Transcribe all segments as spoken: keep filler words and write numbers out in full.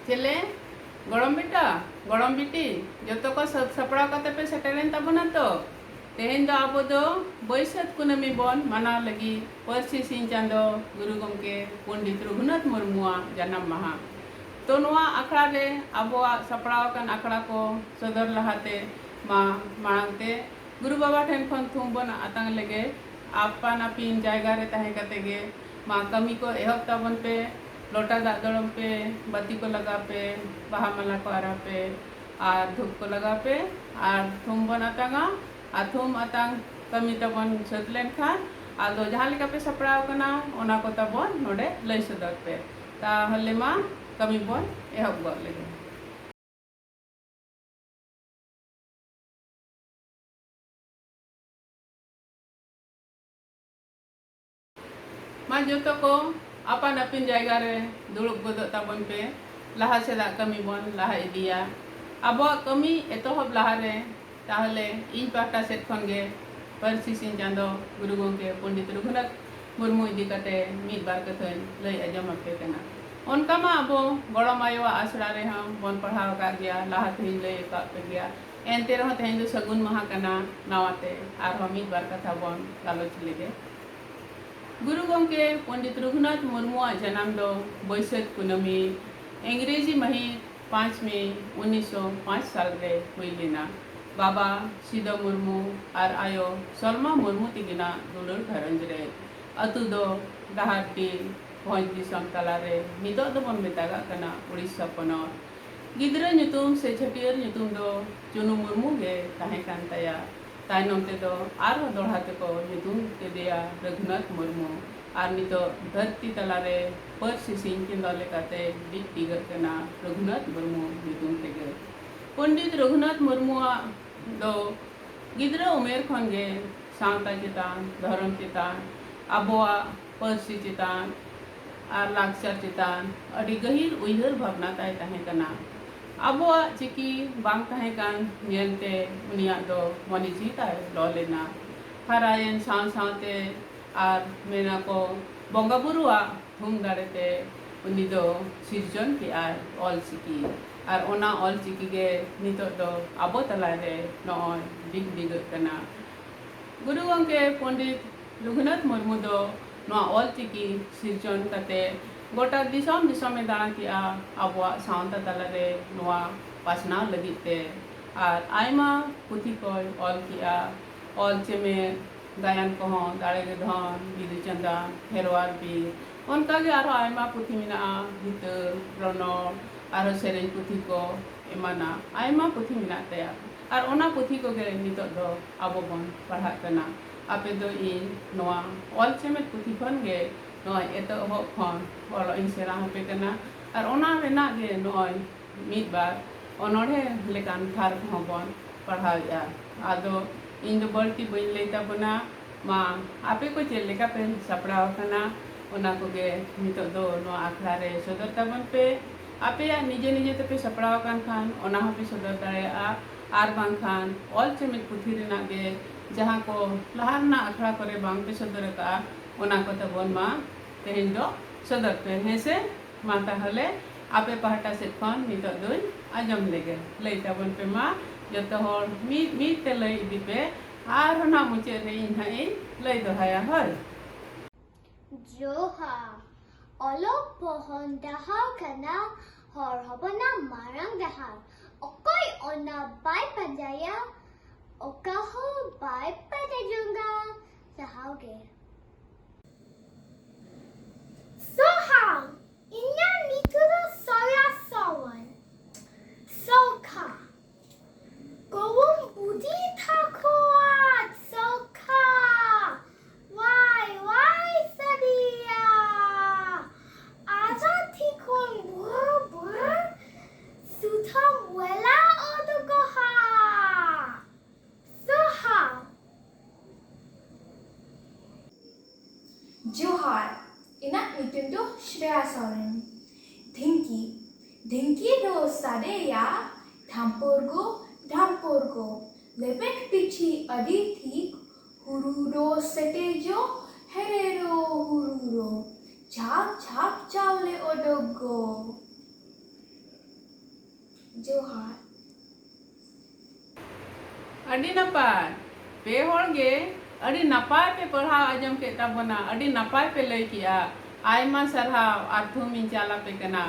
ᱪᱮᱞᱮ, ᱜᱚᱲᱚᱢ ᱵᱮᱴᱟ, ᱜᱚᱲᱚᱢ ᱵᱤᱴᱤ, ᱡᱚᱛᱚ ᱠᱚ ᱥᱟᱹᱛ ᱥᱟᱯᱲᱟᱣ ᱠᱟᱛᱮ ᱯᱮ ᱥᱮᱴᱮᱨᱮᱱ ᱛᱟᱵᱚᱱᱟ ᱛᱚ? ᱛᱮᱦᱮᱧ ᱫᱚ ᱟᱵᱚ ᱫᱚ ᱵᱟᱹᱭᱥᱟᱹᱛ ᱠᱩᱱᱟᱹᱢᱤ ᱵᱚᱱ ᱢᱟᱱᱟᱣ ᱞᱟᱹᱜᱤᱫ ᱯᱟᱹᱨᱥᱤ ᱥᱤᱧ ᱪᱟᱸᱫᱚ ᱜᱩᱨᱩ ᱜᱚᱢᱠᱮ ᱯᱚᱱᱰᱤᱛ ᱨᱚᱜᱷᱩᱱᱟᱛᱷ ᱢᱩᱨᱢᱩᱣᱟᱜ ᱡᱟᱱᱟᱢ ᱢᱟᱦᱟ᱾ ᱛᱚ, ᱱᱚᱣᱟ ᱟᱠᱷᱲᱟ ᱨᱮ ᱟᱵᱚᱣᱟᱜ ᱥᱟᱯᱲᱟᱣ ᱟᱠᱟᱱ ᱟᱠᱷᱲᱟ ᱠᱚ ᱥᱚᱫᱚᱨ ᱞᱟᱦᱟᱛᱮ ᱢᱟ ᱢᱟᱲᱟᱝ ᱛᱮ ᱜᱩᱨᱩ ᱵᱟᱵᱟ ᱴᱷᱮᱱ ᱠᱷᱚᱱ ᱛᱷᱩᱢ ᱵᱚᱱ ᱟᱛᱟᱝ ᱞᱮᱜᱮ᱾ ᱟᱯᱟᱱ ᱟᱹᱯᱤᱱ ᱡᱟᱭᱜᱟ ᱨᱮ ᱛᱟᱦᱮᱸ ᱠᱟᱛᱮ ᱜᱮ ᱢᱟ ᱠᱟᱹᱢᱤ ᱠᱚ ᱮᱦᱚᱵ ᱛᱟᱵᱚᱱ ᱯᱮ᱾ ᱞᱚᱴᱟ ᱫᱟᱜ ᱫᱚᱲᱚᱢ ᱯᱮ, ᱵᱟᱹᱛᱤ ᱠᱚ ᱞᱟᱜᱟᱣ ᱯᱮ, ᱵᱟᱦᱟ ᱢᱟᱞᱟ ᱠᱚ ᱟᱨᱟᱣ ᱯᱮ ᱟᱨ ᱫᱷᱩᱯ ᱠᱚ ᱞᱟᱜᱟᱣ ᱯᱮ ᱟᱨ ᱛᱷᱩᱢ ᱵᱚᱱ ᱟᱛᱟᱝᱟ᱾ ᱟᱨ ᱛᱷᱩᱢ ᱟᱛᱟᱝ ᱠᱟᱹᱢᱤ ᱛᱟᱵᱚᱱ ᱥᱟᱹᱛ ᱞᱮᱱᱠᱷᱟᱱ ᱟᱫᱚ ᱡᱟᱦᱟᱸ ᱞᱮᱠᱟ ᱯᱮ ᱥᱟᱯᱲᱟᱣ ᱟᱠᱟᱱᱟ ᱚᱱᱟ ᱠᱚ ᱛᱟᱵᱚᱱ ᱱᱚᱰᱮ ᱞᱟᱹᱭ ᱥᱚᱫᱚᱨ ᱯᱮ᱾ ᱛᱟᱦᱚᱞᱮ ᱢᱟ ᱠᱟᱹᱢᱤ ᱵᱚᱱ ᱮᱦᱚᱵ ᱜᱚᱫ ᱞᱮᱜᱮ᱾ ᱢᱟ ᱡᱚᱛᱚ ᱠᱚ ᱟᱯᱟᱱ ᱟᱹᱯᱤᱱ ᱡᱟᱭᱜᱟ ᱨᱮ ᱫᱩᱲᱩᱵ ᱜᱚᱫᱚᱜ ᱛᱟᱵᱚᱱ ᱯᱮ᱾ ᱞᱟᱦᱟ ᱥᱮᱫᱟᱜ ᱠᱟᱹᱢᱤ ᱵᱚᱱ ᱞᱟᱦᱟ ᱤᱫᱤᱭᱟ᱾ ᱟᱵᱚᱣᱟᱜ ᱠᱟᱹᱢᱤ ᱮᱛᱚᱦᱚᱵ ᱞᱟᱦᱟᱨᱮ ᱛᱟᱦᱚᱞᱮ ᱤᱧ ᱯᱟᱦᱴᱟ ᱥᱮᱫ ᱠᱷᱚᱱ ᱜᱮ ᱯᱟᱹᱨᱥᱤ ᱥᱤᱧ ᱪᱟᱸᱫᱚ ᱜᱩᱨᱩ ᱜᱚᱢᱠᱮ ᱯᱚᱱᱰᱤᱛ ᱨᱚᱜᱷᱩᱱᱟᱛᱷ ᱢᱩᱨᱢᱩ ᱤᱫᱤ ᱠᱟᱛᱮ ᱢᱤᱫ ᱵᱟᱨ ᱠᱟᱛᱷᱟᱧ ᱞᱟᱹᱭ ᱟᱸᱡᱚᱢ ᱟᱯᱮ ᱠᱟᱱᱟ᱾ ᱚᱱᱠᱟ ᱢᱟ ᱟᱵᱚ ᱜᱚᱲᱚᱢ ᱟᱭᱳᱣᱟᱜ ᱟᱥᱲᱟ ᱨᱮᱦᱚᱸ ᱵᱚᱱ ᱯᱟᱲᱦᱟᱣ ᱟᱠᱟᱫ ᱜᱮᱭᱟ, ᱞᱟᱦᱟ ᱛᱮᱦᱚᱧ ᱞᱟᱹᱭ ᱟᱠᱟᱫ ᱯᱮ ᱜᱮᱭᱟ᱾ ᱮᱱᱛᱮ ᱨᱮᱦᱚᱸ ᱛᱮᱦᱮᱧ ᱫᱚ ᱥᱟᱹᱜᱩᱱ ᱢᱟᱦᱟ ᱠᱟᱱᱟ, ᱱᱟᱣᱟᱛᱮ ᱟᱨᱦᱚᱸ ᱢᱤᱫ ᱵᱟᱨ ᱠᱟᱛᱷᱟ ᱵᱚᱱ ᱜᱟᱞᱚᱪ ᱞᱮᱜᱮ᱾ ᱜᱩᱨᱩ ᱜᱚᱢᱠᱮ ᱯᱚᱱᱰᱤᱛ ᱨᱚᱜᱷᱩᱱᱟᱛᱷ ᱢᱩᱨᱢᱩᱣᱟᱜ ᱡᱟᱱᱟᱢ ᱫᱚ ᱵᱟᱹᱭᱥᱟᱹᱠᱷ ᱠᱩᱱᱟᱹᱢᱤ, ᱤᱝᱨᱮᱡᱤ ᱢᱟᱹᱦᱤᱛ ᱯᱟᱸᱪ ᱢᱮ ᱩᱱᱤᱥᱥᱚ ᱯᱟᱸᱪ ᱥᱟᱞ ᱨᱮ ᱦᱩᱭ ᱞᱮᱱᱟ᱾ ᱵᱟᱵᱟ ᱥᱤᱫᱚ ᱢᱩᱨᱢᱩ ᱟᱨ ᱟᱭᱳ ᱥᱚᱞᱢᱟ ᱢᱩᱨᱢᱩ ᱛᱤᱠᱤᱱᱟᱜ ᱫᱩᱞᱟᱹᱲ ᱜᱷᱟᱨᱚᱸᱡᱽ ᱨᱮ᱾ ᱟᱹᱛᱩ ᱫᱚ ᱰᱟᱦᱟᱨᱰᱤ, ᱵᱷᱚᱸᱡᱽ ᱫᱤᱥᱚᱢ ᱛᱟᱞᱟᱨᱮ, ᱱᱤᱛᱚᱜ ᱫᱚᱵᱚᱱ ᱢᱮᱛᱟᱜᱟᱜ ᱠᱟᱱᱟ ᱩᱲᱤᱥᱥᱟ ᱯᱚᱱᱚᱛ᱾ ᱜᱤᱫᱽᱨᱟᱹ ᱧᱩᱛᱩᱢ ᱥᱮ ᱪᱷᱟᱹᱴᱭᱟᱹᱨ ᱧᱩᱛᱩᱢ ᱫᱚ ᱪᱩᱱᱩ ᱢᱩᱨᱢᱩ ᱜᱮ ᱛᱟᱦᱮᱸ ᱠᱟᱱ ᱛᱟᱭᱟ᱾ ᱛᱟᱭᱱᱚᱢ ᱛᱮᱫᱚ ᱟᱨᱦᱚᱸ ᱫᱚᱦᱲᱟ ᱛᱮᱠᱚ ᱧᱩᱛᱩᱢ ᱠᱮᱫᱮᱭᱟ ᱨᱟᱹᱜᱷᱩᱱᱟᱛᱷ ᱢᱩᱨᱢᱩ᱾ ᱟᱨ ᱱᱤᱛᱚᱜ ᱫᱷᱟᱹᱨᱛᱤ ᱛᱟᱞᱟᱨᱮ ᱯᱟᱹᱨᱥᱤ ᱥᱤᱧ ᱪᱟᱸᱫᱚ ᱞᱮᱠᱟᱛᱮ ᱵᱤᱫ ᱴᱤᱠᱟᱹᱜ ᱠᱟᱱᱟ ᱨᱟᱹᱜᱷᱩᱱᱟᱛᱷ ᱢᱩᱨᱢᱩ ᱧᱩᱛᱩᱢ ᱛᱮᱜᱮ᱾ ᱯᱚᱱᱰᱤᱛ ᱨᱟᱹᱜᱷᱩᱱᱟᱛᱷ ᱢᱩᱨᱢᱩᱣᱟᱜ ᱫᱚ ᱜᱤᱫᱽᱨᱟᱹ ᱩᱢᱮᱨ ᱠᱷᱚᱱ ᱜᱮ ᱥᱟᱶᱛᱟ ᱪᱮᱛᱟᱱ, ᱫᱷᱚᱨᱚᱢ ᱪᱮᱛᱟᱱ, ᱟᱵᱚᱣᱟᱜ ᱯᱟᱹᱨᱥᱤ ᱪᱮᱛᱟᱱ ᱟᱨ ᱞᱟᱠᱪᱟᱨ ᱪᱮᱛᱟᱱ ᱟᱹᱰᱤ ᱜᱟᱹᱦᱤᱨ ᱩᱭᱦᱟᱹᱨ ᱵᱷᱟᱵᱽᱱᱟ ᱛᱟᱭ ᱛᱟᱦᱮᱸ ᱠᱟᱱᱟ᱾ ᱟᱵᱚᱣᱟᱜ ᱪᱤᱠᱤ ᱵᱟᱝ ᱛᱟᱦᱮᱸ ᱠᱟᱱ ᱧᱮᱞᱛᱮ ᱩᱱᱤᱭᱟᱜ ᱫᱚ ᱢᱚᱱᱮ ᱡᱤᱣᱤ ᱛᱟᱭ ᱞᱚ ᱞᱮᱱᱟ᱾ ᱦᱟᱨᱟᱭᱮᱱ ᱥᱟᱶ ᱥᱟᱶᱛᱮ ᱟᱨ ᱢᱮᱱᱟ ᱠᱚ ᱵᱚᱸᱜᱟ ᱵᱩᱨᱩᱣᱟᱜ ᱛᱷᱩᱢ ᱫᱟᱲᱮᱛᱮ ᱩᱱᱤ ᱫᱚ ᱥᱤᱨᱡᱚᱱ ᱠᱮᱜᱼᱟᱭ ᱚᱞ ᱪᱤᱠᱤ᱾ ᱟᱨ ᱚᱱᱟ ᱚᱞ ᱪᱤᱠᱤ ᱜᱮ ᱱᱤᱛᱚᱜ ᱫᱚ ᱟᱵᱚ ᱛᱟᱞᱟᱨᱮ ᱱᱚᱜᱼᱚᱭ ᱵᱤᱜᱽ ᱵᱤᱜᱟᱹᱜ ᱠᱟᱱᱟ᱾ ᱜᱩᱨᱩ ᱜᱚᱢᱠᱮ ᱯᱚᱱᱰᱤᱛ ᱨᱚᱜᱷᱩᱱᱟᱛᱷ ᱢᱩᱨᱢᱩ ᱫᱚ ᱱᱚᱣᱟ ᱚᱞ ᱪᱤᱠᱤ ᱥᱤᱨᱡᱚᱱ ᱠᱟᱛᱮ ᱜᱚᱴᱟ ᱫᱤᱥᱚᱢ ᱫᱤᱥᱚᱢᱮ ᱫᱟᱬᱟ ᱠᱮᱜᱼᱟ ᱟᱵᱚᱣᱟᱜ ᱥᱟᱶᱛᱟ ᱛᱟᱞᱟᱨᱮ ᱱᱚᱣᱟ ᱯᱟᱥᱱᱟᱣ ᱞᱟᱹᱜᱤᱫ ᱛᱮ᱾ ᱟᱨ ᱟᱭᱢᱟ ᱯᱩᱛᱷᱤ ᱠᱚᱭ ᱚᱞ ᱠᱮᱜᱼᱟ, ᱚᱞ ᱪᱮᱢᱮᱫ, ᱜᱟᱭᱟᱱ ᱠᱚᱦᱚᱸ, ᱫᱟᱲᱮ ᱜᱮ ᱫᱷᱚᱱ, ᱵᱤᱫᱩ ᱪᱟᱸᱫᱟᱱ, ᱠᱷᱮᱨᱣᱟᱲ ᱵᱤᱨ, ᱚᱱᱠᱟᱜᱮ ᱟᱨᱦᱚᱸ ᱟᱭᱢᱟ ᱯᱩᱛᱷᱤ ᱢᱮᱱᱟᱜᱼᱟ, ᱦᱤᱛᱟᱹᱞ, ᱨᱚᱱᱚᱲ, ᱟᱨᱦᱚᱸ ᱥᱮᱨᱮᱧ ᱯᱩᱛᱷᱤ ᱠᱚ ᱮᱢᱟᱱᱟᱜ ᱟᱭᱢᱟ ᱯᱩᱛᱷᱤ ᱢᱮᱱᱟᱜ ᱛᱟᱭᱟ᱾ ᱟᱨ ᱚᱱᱟ ᱯᱩᱛᱷᱤ ᱠᱚᱜᱮ ᱱᱤᱛᱚᱜ ᱫᱚ ᱟᱵᱚ ᱵᱚᱱ ᱯᱟᱲᱦᱟᱜ ᱠᱟᱱᱟ᱾ ᱟᱯᱮ ᱫᱚ ᱤᱧ ᱱᱚᱣᱟ ᱚᱞ ᱪᱮᱢᱮᱫ ᱯᱩᱛᱷᱤ ᱠᱷᱚᱱ ᱜᱮ ᱱᱚᱜᱼᱚᱭ ᱮᱛᱚᱦᱚᱵ ᱠᱷᱚᱱ ᱚᱞᱚᱜ ᱤᱧ ᱥᱮᱬᱟ ᱟᱯᱮ ᱠᱟᱱᱟ᱾ ᱟᱨ ᱚᱱᱟ ᱨᱮᱱᱟᱜ ᱜᱮ ᱱᱚᱜᱼᱚᱭ ᱢᱤᱫ ᱵᱟᱨ ᱚᱱᱚᱬᱦᱮ ᱞᱮᱠᱟᱱ ᱛᱷᱟᱨ ᱠᱚᱦᱚᱸ ᱵᱚᱱ ᱯᱟᱲᱦᱟᱣᱮᱫᱼᱟ᱾ ᱟᱫᱚ ᱤᱧ ᱫᱚ ᱵᱟᱹᱲᱛᱤ ᱵᱟᱹᱧ ᱞᱟᱹᱭ ᱛᱟᱵᱚᱱᱟ᱾ ᱢᱟ, ᱟᱯᱮ ᱠᱚ ᱪᱮᱫ ᱞᱮᱠᱟ ᱯᱮ ᱥᱟᱯᱲᱟᱣ ᱟᱠᱟᱱᱟ, ᱚᱱᱟ ᱠᱚᱜᱮ ᱱᱤᱛᱚᱜ ᱫᱚ ᱱᱚᱣᱟ ᱟᱠᱷᱲᱟ ᱨᱮ ᱥᱚᱫᱚᱨ ᱛᱟᱵᱚᱱ ᱯᱮ᱾ ᱟᱯᱮᱭᱟᱜ ᱱᱤᱡᱮ ᱱᱤᱡᱮ ᱛᱮᱯᱮ ᱥᱟᱯᱲᱟᱣ ᱟᱠᱟᱱ ᱠᱷᱟᱱ, ᱚᱱᱟ ᱦᱚᱸᱯᱮ ᱥᱚᱫᱚᱨ ᱫᱟᱲᱮᱭᱟᱜᱼᱟ᱾ ᱟᱨ ᱵᱟᱝᱠᱷᱟᱱ ᱚᱞ ᱪᱮᱢᱮᱫ ᱯᱩᱛᱷᱤ ᱨᱮᱱᱟᱜ ᱜᱮ ᱡᱟᱦᱟᱸ ᱠᱚ ᱞᱟᱦᱟ ᱨᱮᱱᱟᱜ ᱟᱠᱷᱲᱟ ᱠᱚᱨᱮ ᱵᱟᱝ ᱯᱮ ᱥᱚᱫᱚᱨ ᱟᱠᱟᱫᱼᱟ, ᱚᱱᱟ ᱠᱚ ᱛᱟᱵᱚᱱ ᱢᱟ ᱛᱮᱦᱮᱧ ᱫᱚ ᱥᱚᱫᱚᱨ ᱯᱮ, ᱦᱮᱸ ᱥᱮ? ᱢᱟ ᱛᱟᱦᱚᱞᱮ ᱟᱯᱮ ᱯᱟᱦᱴᱟ ᱥᱮᱫ ᱠᱷᱚᱱ ᱱᱤᱛᱚᱜ ᱫᱚᱧ ᱟᱸᱡᱚᱢ ᱞᱮᱜᱮ᱾ ᱞᱟᱹᱭ ᱛᱟᱵᱚᱱ ᱯᱮ ᱢᱟ, ᱡᱚᱛᱚ ᱦᱚᱲ ᱢᱤᱫ ᱢᱤᱫ ᱛᱮ ᱞᱟᱹᱭ ᱤᱫᱤ ᱯᱮ, ᱟᱨᱦᱚᱸ ᱱᱟᱜ ᱢᱩᱪᱟᱹᱫ ᱨᱮ ᱤᱧ ᱦᱟᱸᱜ ᱤᱧ ᱞᱟᱹᱭ ᱫᱚᱦᱲᱟᱭᱟ, ᱦᱳᱭ᱾ ᱡᱚᱦᱟᱨ᱾ ᱚᱞᱚᱜ ᱯᱚᱲᱦᱚᱱ ᱰᱟᱦᱟᱨ ᱠᱟᱱᱟ ᱦᱚᱲ ᱦᱚᱯᱚᱱᱟᱜ ᱢᱟᱨᱟᱝ ᱰᱟᱦᱟᱨ᱾ ᱚᱠᱚᱭ ᱚᱱᱟ ᱵᱟᱭ ᱯᱟᱸᱡᱟᱭᱟ, ᱚᱠᱟ ᱦᱚᱸ ᱵᱟᱭ ᱯᱟᱸᱡᱟ ᱡᱚᱝᱟ, ᱡᱟᱦᱟᱸ ᱜᱮ᱾ ᱥᱚᱦᱟᱱ, ᱤᱧᱟᱜ ᱧᱩᱛᱩᱢ ᱫᱚ ᱥᱚᱨᱟ ᱥᱚᱨᱮᱱ᱾ ᱥᱚᱠᱷᱟ, ᱜᱚᱲᱚᱢ ᱵᱩᱰᱷᱤ ᱛᱟᱠᱚᱣᱟᱜ ᱥᱚᱠᱷᱟ᱾ ᱣᱟᱭ ᱣᱟᱭ ᱥᱟᱰᱮᱭᱟ, ᱟᱨ ᱴᱷᱤᱠᱚᱱ ᱵᱷᱳᱨ ᱵᱷᱳᱨ ᱥᱩᱛᱟᱹᱢ ᱣᱮᱞᱟ ᱚᱰᱚᱠᱚᱜᱼᱟ᱾ ᱥᱚᱦᱟᱱ᱾ ᱡᱚᱦᱟᱨ, ᱤᱧᱟᱹᱜ ᱧᱩᱛᱩᱢ ᱫᱚ ᱥᱨᱮᱭᱟ ᱥᱚᱨᱮᱱ᱾ ᱰᱷᱤᱝᱠᱤ, ᱰᱷᱤᱝᱠᱤ ᱫᱚ ᱥᱟᱰᱮᱭᱟ, ᱰᱷᱟᱢᱯᱚᱨ ᱜᱚ, ᱰᱷᱟᱢᱯᱚᱨ ᱜᱚ᱾ ᱞᱮᱵᱮᱫ ᱯᱤᱴᱷᱤ ᱟᱹᱰᱤ ᱴᱷᱤᱠ, ᱦᱩᱲᱩ ᱫᱚ ᱥᱮᱴᱮᱡᱚ, ᱦᱮᱨᱮᱨᱚ ᱦᱩᱲᱩ ᱫᱚ᱾ ᱡᱷᱟᱯ ᱡᱷᱟᱯ ᱪᱟᱣᱞᱮ ᱚᱰᱚᱠ ᱜᱚ᱾ ᱡᱚᱦᱟᱨ᱾ ᱟᱹᱰᱤ ᱱᱟᱯᱟᱭ᱾ ᱯᱮ ᱦᱚᱲ ᱜᱮ ᱟᱹᱰᱤ ᱱᱟᱯᱟᱭ ᱯᱮ ᱯᱟᱲᱦᱟᱣ ᱟᱸᱡᱚᱢ ᱠᱮᱫ ᱛᱟᱵᱚᱱᱟ, ᱟᱹᱰᱤ ᱱᱟᱯᱟᱭ ᱯᱮ ᱞᱟᱹᱭ ᱠᱮᱜᱼᱟ᱾ ᱟᱭᱢᱟ ᱥᱟᱨᱦᱟᱣ ᱟᱨ ᱛᱷᱩᱢ ᱤᱧ ᱪᱟᱞ ᱟᱯᱮ ᱠᱟᱱᱟ᱾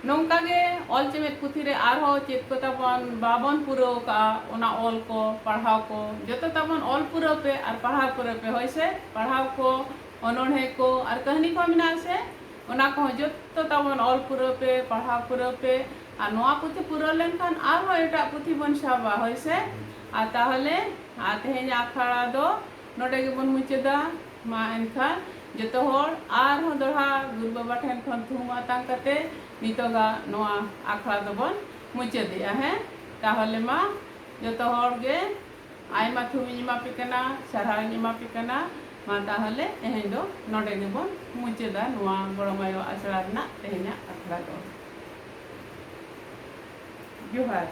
ᱱᱚᱝᱠᱟ ᱜᱮ ᱚᱞ ᱪᱮᱢᱮᱫ ᱯᱩᱛᱷᱤ ᱨᱮ ᱟᱨᱦᱚᱸ ᱪᱮᱫ ᱠᱚ ᱛᱟᱵᱚᱱ ᱵᱟᱵᱚᱱ ᱯᱩᱨᱟᱹᱣ ᱠᱟᱜᱼᱟ, ᱚᱱᱟ ᱚᱞ ᱠᱚ, ᱯᱟᱲᱦᱟᱣ ᱠᱚ, ᱡᱚᱛᱚ ᱛᱟᱵᱚᱱ ᱚᱞ ᱯᱩᱨᱟᱹᱣ ᱯᱮ ᱟᱨ ᱯᱟᱲᱦᱟᱣ ᱯᱩᱨᱟᱹᱣ ᱯᱮ, ᱦᱳᱭ ᱥᱮ? ᱯᱟᱲᱦᱟᱣ ᱠᱚ, ᱚᱱᱚᱬᱦᱮ ᱠᱚ ᱟᱨ ᱠᱟᱹᱦᱱᱤ ᱠᱚ ᱢᱮᱱᱟᱜᱼᱟ ᱥᱮ, ᱚᱱᱟ ᱠᱚᱦᱚᱸ ᱡᱚᱛᱚ ᱛᱟᱵᱚᱱ ᱚᱞ ᱯᱩᱨᱟᱹᱣ ᱯᱮ, ᱯᱟᱲᱦᱟᱣ ᱯᱩᱨᱟᱹᱣ ᱯᱮ᱾ ᱟᱨ ᱱᱚᱣᱟ ᱯᱩᱛᱷᱤ ᱯᱩᱨᱟᱹᱣ ᱞᱮᱱᱠᱷᱟᱱ ᱟᱨᱦᱚᱸ ᱮᱴᱟᱜ ᱯᱩᱛᱷᱤ ᱵᱚᱱ ᱥᱟᱵᱟ, ᱦᱳᱭ ᱥᱮ? ᱟᱨ ᱛᱟᱦᱚᱞᱮ, ᱟᱨ ᱛᱮᱦᱮᱧᱟᱜ ᱟᱠᱷᱲᱟ ᱫᱚ ᱱᱚᱰᱮ ᱜᱮᱵᱚᱱ ᱢᱩᱪᱟᱹᱫᱟ᱾ ᱢᱟ ᱮᱱᱠᱷᱟᱱ ᱡᱚᱛᱚ ᱦᱚᱲ ᱟᱨᱦᱚᱸ ᱫᱚᱲᱦᱟ ᱜᱩᱨᱩ ᱵᱟᱵᱟ ᱴᱷᱮᱱ ᱠᱷᱚᱱ ᱛᱷᱩᱢ ᱟᱛᱟᱝ ᱠᱟᱛᱮ ᱱᱤᱛᱚᱜᱟᱜ ᱱᱚᱣᱟ ᱟᱠᱷᱲᱟ ᱫᱚᱵᱚᱱ ᱢᱩᱪᱟᱹᱫᱮᱜᱼᱟ᱾ ᱦᱮᱸ, ᱛᱟᱦᱚᱞᱮ ᱢᱟ ᱡᱚᱛᱚ ᱦᱚᱲ ᱜᱮ ᱟᱭᱢᱟ ᱛᱷᱩᱢ ᱤᱧ ᱮᱢᱟ ᱯᱮ ᱠᱟᱱᱟ, ᱥᱟᱨᱦᱟᱣ ᱤᱧ ᱮᱢᱟ ᱯᱮ ᱠᱟᱱᱟ᱾ ᱢᱟ ᱛᱟᱦᱚᱞᱮ ᱛᱮᱦᱮᱧ ᱫᱚ ᱱᱚᱰᱮ ᱜᱮᱵᱚᱱ ᱢᱩᱪᱟᱹᱫᱟ ᱱᱚᱣᱟ ᱜᱚᱲᱚᱢ ᱟᱭᱳ ᱟᱥᱲᱟ ᱨᱮᱱᱟᱜ ᱛᱮᱦᱮᱧᱟᱜ ᱟᱠᱷᱲᱟ ᱫᱚ᱾ ᱡᱚᱦᱟᱨ᱾